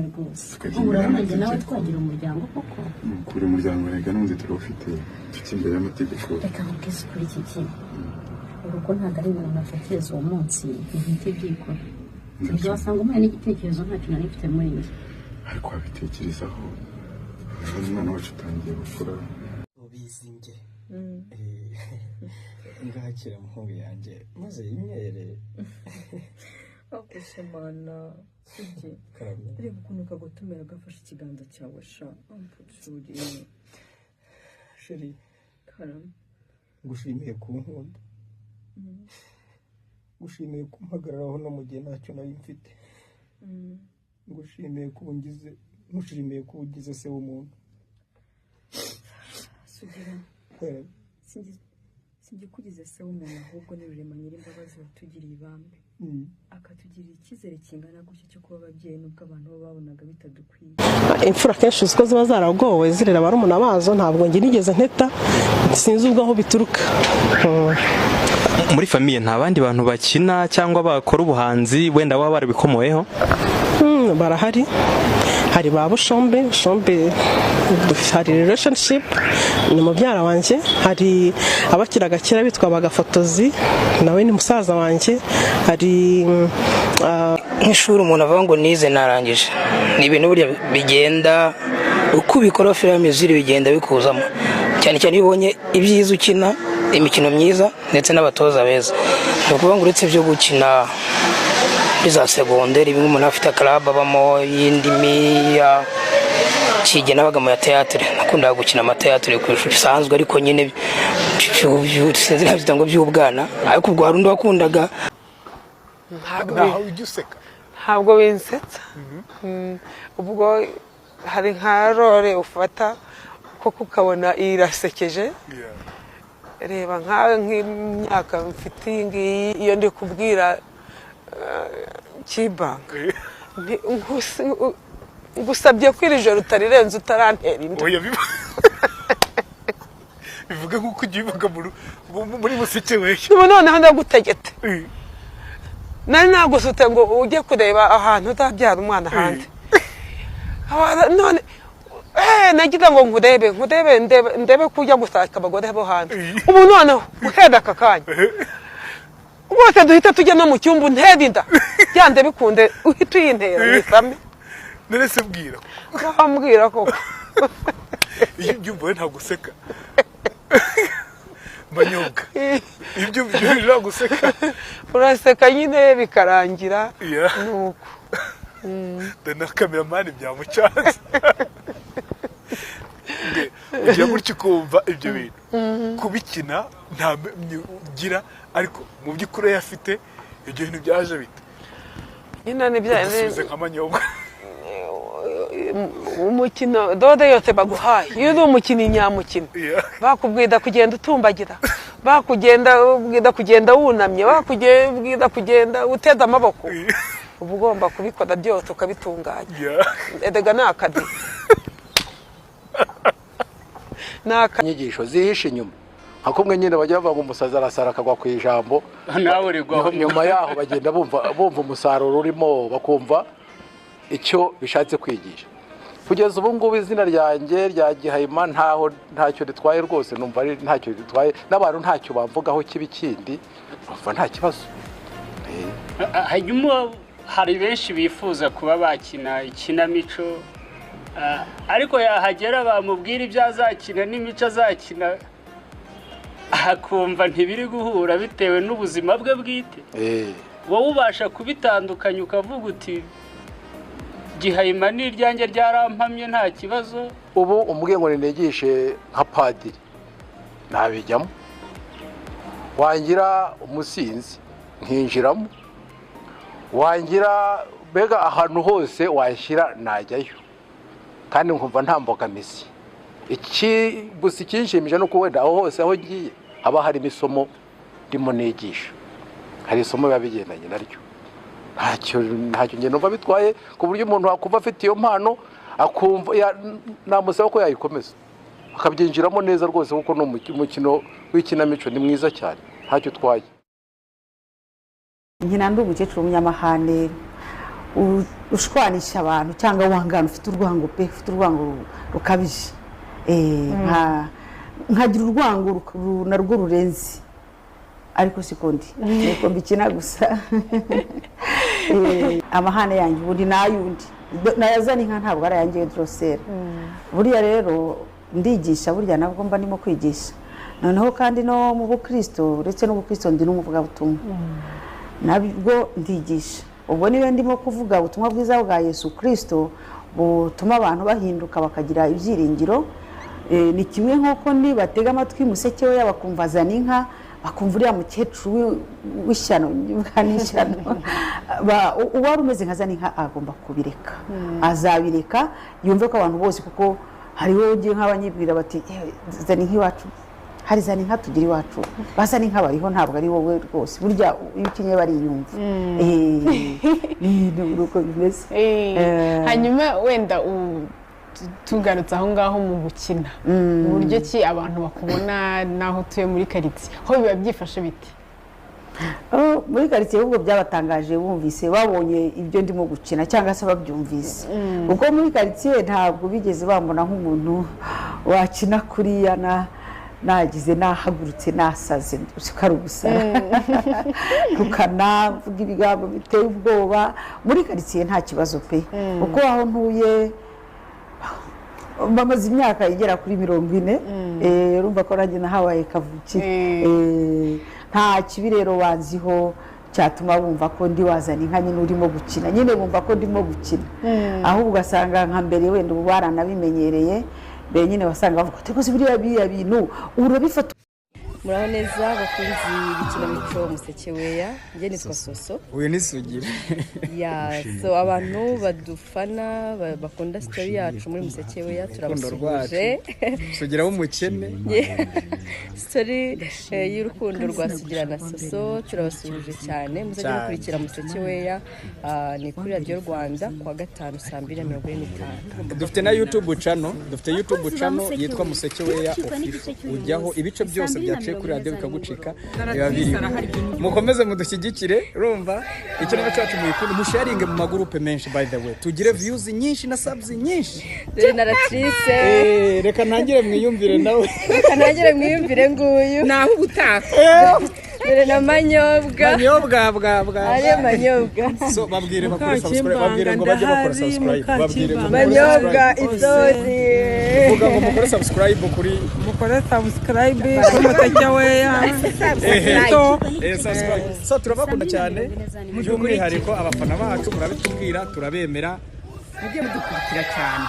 Rwose ubu urabona njye nawe twagira umuryango koko. Kuri umuryango rega n'undi turawufite tuki imbere y'amategeko. Reka nkubwize ukuri iki kintu, urugo ntabwo ari ibintu natekereza uwo munsi bihita byikora. Ibyo wasanga umuhaye n'igitekerezo ntacyo nari mfite muri njye. Ariko wabitekerezaho, umwana wacu utangiye gukura. Ubizi njye ngakira muhungu yanjye maze yimyere. Akushemana sugi, reba ukuntu kagotomera gafashe ikiganza cyawe sha amputuriye. Sheri karame, ngushimiye kunkunda, ngushimiye kumpagararaho no mu gihe ntacyo nari mfite, ngushimiye kungize, ngushimiye kugize se w'umuntu. Sugira, sinjye kugize se w'umuntu, ahubwo ni Rurema nyir'imbabazi watugiriye ibambe, akatugirira icyizere kingana gutya cyo kuba ababyeyi, nubwo abantu bo babonaga bitadukwiye. Imfura kenshi uzi ko ziba zaragowe zirera barumuna bazo. Ntabwo njye nigeze nteta, sinzi ubwo aho bituruka. Muri famille nta bandi bantu bakina cyangwa bakora ubuhanzi wenda baba barabikomoyeho? Barahari, hari ba Bushombe. Bushombe hari relationship, ni mubyara wanjye. Hari abakiraga kera bitwa bagafotozi, nawe ni musaza wanjye. Hari Nk'ishuri umuntu avuga ngo nize narangije, ni ibintu burya bigenda uko ubikora filime ziri bigenda bikuzamo, cyane cyane iyo ubonye ibyiza, ukina imikino myiza ndetse n'abatoza beza. Ni ukuvuga ngo uretse ibyo gukina muri za segonderi, bimwe umuntu afite club abamo y'indimi, ya kige nabaga mu ya théâtre, nakundaga gukina amateatire ku ishuri bisanzwe, ariko nyine sinzi nabyita ngo by'ubwana, ariko ubwo hari undi wakundaga. Ntaho ujya useka? Ntabwo binsetsa. Ubwo hari nka role ufata koko ukabona irasekeje. Reba nkawe, nk'imyaka mfite iyi ngiyi, iyo ndi kubwira kibanga nti, ngusabye ko iri joro utarirenze utarantera inda. Oya, bivuga nk'uko ugiye uvuga muri museke weyo. Ubu noneho ndagutegete, nari nagusutse ngo ujye kureba ahantu uzabyara umwana hanze. None nagira ngo nkurebe nkurebe ndebe ndebe ko ujya gushaka abagore bo hanze. Ubu noneho uhera aka kanya rwose duhita tujya no mu cyumba, untera inda byanze bikunde, uhita uyintera uyisame. None se bwira. Ukambwira koko. Iyo ubyumva we ntabwo useka, Manyobwa? Iyo ubyumva ntabwo useka? Uraseka nyine bikarangira. Nuko. Dore na cameraman byamucanze. Ugira gutya ukumva ibyo bintu kubikina nta ugira, ariko mu by'ukuri iyo afite ibyo bintu byaje bite? Nyine ni bya Dusubize nka Manyobwa. Umukino dode yose baguhaye, iyo uri umukinnyi nyamukino, bakubwira kugenda utumbagira, bakugenda ubwira kugenda wunamye, bakubwira kugenda uteze amaboko, uba ugomba kubikora byose ukabitunganya. Erega ni akazi, ni akazi. Inyigisho zihishe inyuma, nka kumwe nyine bajya bavuga ngo umusazi arasara akagwa ku ijambo. Nawe urigwaho. Nyuma yaho bagenda bumva umusaruro urimo, bakumva icyo bishatse kwigisha. Kugeza ubu ngubu izina ryanjye rya Gihayima ntaho ntacyo ritwaye rwose, numva ari ntacyo ritwaye, n'abantu ntacyo bamvugaho kibi kindi, numva nta kibazo. Hanyuma hari benshi bifuza kuba bakina ikinamico, ariko yahagera bamubwira ibyo azakina n'imico azakina, akumva ntibiri guhura bitewe n'ubuzima bwe bwite. Wowe ubasha kubitandukanya ukavuga uti Gihayima ni iryanjye, ryarampamye, nta kibazo? Ubu umubwiye ngo nigishe nka padiri nabijyamo, wangira umusinzi nkinjiramo, wangira mbega ahantu hose washyira najyayo, kandi nkumva nta mbogamizi. Iki gusa ikinshimije ni uko wenda aho hose aho ngiye haba harimo isomo ndimo nigisha, hari isomo biba bigendanye naryo. Ntacyo njye numva bitwaye, ku buryo umuntu wakumva afite iyo mpano akumva namusaba ko yayikomeza akabyinjiramo neza rwose, kuko ni umukino w'ikinamico ni mwiza cyane, ntacyo utwaye. Nkina ndi umukecuru w'umunyamahane. Ushwanisha abantu cyangwa wangana, ufite urwango pe, ufite urwango rukabije, nkagira urwango narwo rurenze, ariko siko ndi, niko mbikina gusa. Amahane yanjye ubundi n'ayundi nayazana inka ntabwo ari ayanjye Drocelle. Buriya rero ndigisha, burya nabwo mba ndimo kwigisha noneho kandi no mu bukristo, uretse n'ubukristo ndi n'umuvugabutumwa, nabwo ndigisha. Ubwo niba ndimo kuvuga ubutumwa bwiza bwa Yesu Kirisito butuma abantu bahinduka bakagira ibyiringiro, ni kimwe nk'uko nibatega amatwi museke we bakumva azana inka, bakumva uriya mukecuru w'ishyano n'ishyano, uwari umeze nka Zaninka agomba kubireka, azabireka yumve ko abantu bose, kuko hariho ugiye nk'abanyibwira bati "Zana inka iwacu, hari Zaninka tugira iwacu, bazana inka bariho, ntabwo ari wowe rwose." Burya iyo ukinye bariyumva. Ni uko bimeze. Hanyuma wenda tugarutse aho ngaho mu gukina, uburyo ki abantu bakubona n'aho utuye muri karitsiye ho biba byifashe bite? Oh, muri karitsiye ahubwo byabatangaje bumvise babonye ibyo ndimo gukina cyangwa se babyumvise, kuko muri karitsiye ntabwo bigeze bambona nk'umuntu wakina kuriya na nagize nahagurutse nasaze ari ugusara rukanavuga ibigambo biteye ubwoba. Muri karitsiye nta kibazo pe, kuko aho ntuye bamaze imyaka igera kuri 40. Urumva ko nanjye nahabaye kavukire. Nta kibi rero banziho cyatuma bumva ko ndi wazana inka nyine urimo gukina, nyine bumva ko ndimo gukina. Ahubwo ugasanga nka mbere wenda ubu baranabimenyereye, mbere nyine wasanga bavuga ati rwose buriya biriya bintu urabifata. Muraho neza bakunzi b'ikinamico Musekeweya, njye nitwa Soso. Uyu ni Sugira. Yeah, so abantu badufana bakunda story yacu muri Musekeweya, urukundo turabasuhuje. Rwacu, Sugira w'umukene. Story y'urukundo rwa Sugira na Soso, turabasuhuje cyane. Muzajya Cyane. mukurikira Musekeweya, ni kuri Radiyo Rwanda kuwa gatanu saa 2:45. Dufite na YouTube channel, dufite YouTube channel yitwa Musekeweya Official. Ujyaho ibice byose byaciye kuri radiyo bikagucika biba biriho. Mukomeze mudushyigikire, urumva ikinamico cyacu muyikunde, musharinge mu magurupe menshi. By the way, tugire views nyinshi na subs nyinshi. Dore na Latrice. Reka ntangire mwiyumvire nawe. Reka ntangire mwiyumvire nguyu. Naho ubutaha. Dore na Manyobwa. Manyobwa bwa bwa. Ariyo Manyobwa. So babwire bakore subscribe, babwire ngo bajye bakora subscribe, babwire ngo mukore Manyobwa subscribe. isoni. Vuga ngo mukore subscribe kuri Mukore subscribe kuri Musekeweya. Subscribe. So turabakunda cyane by'umwihariko abafana bacu, murabitubwira, turabemera. Mujye mudukurikira cyane.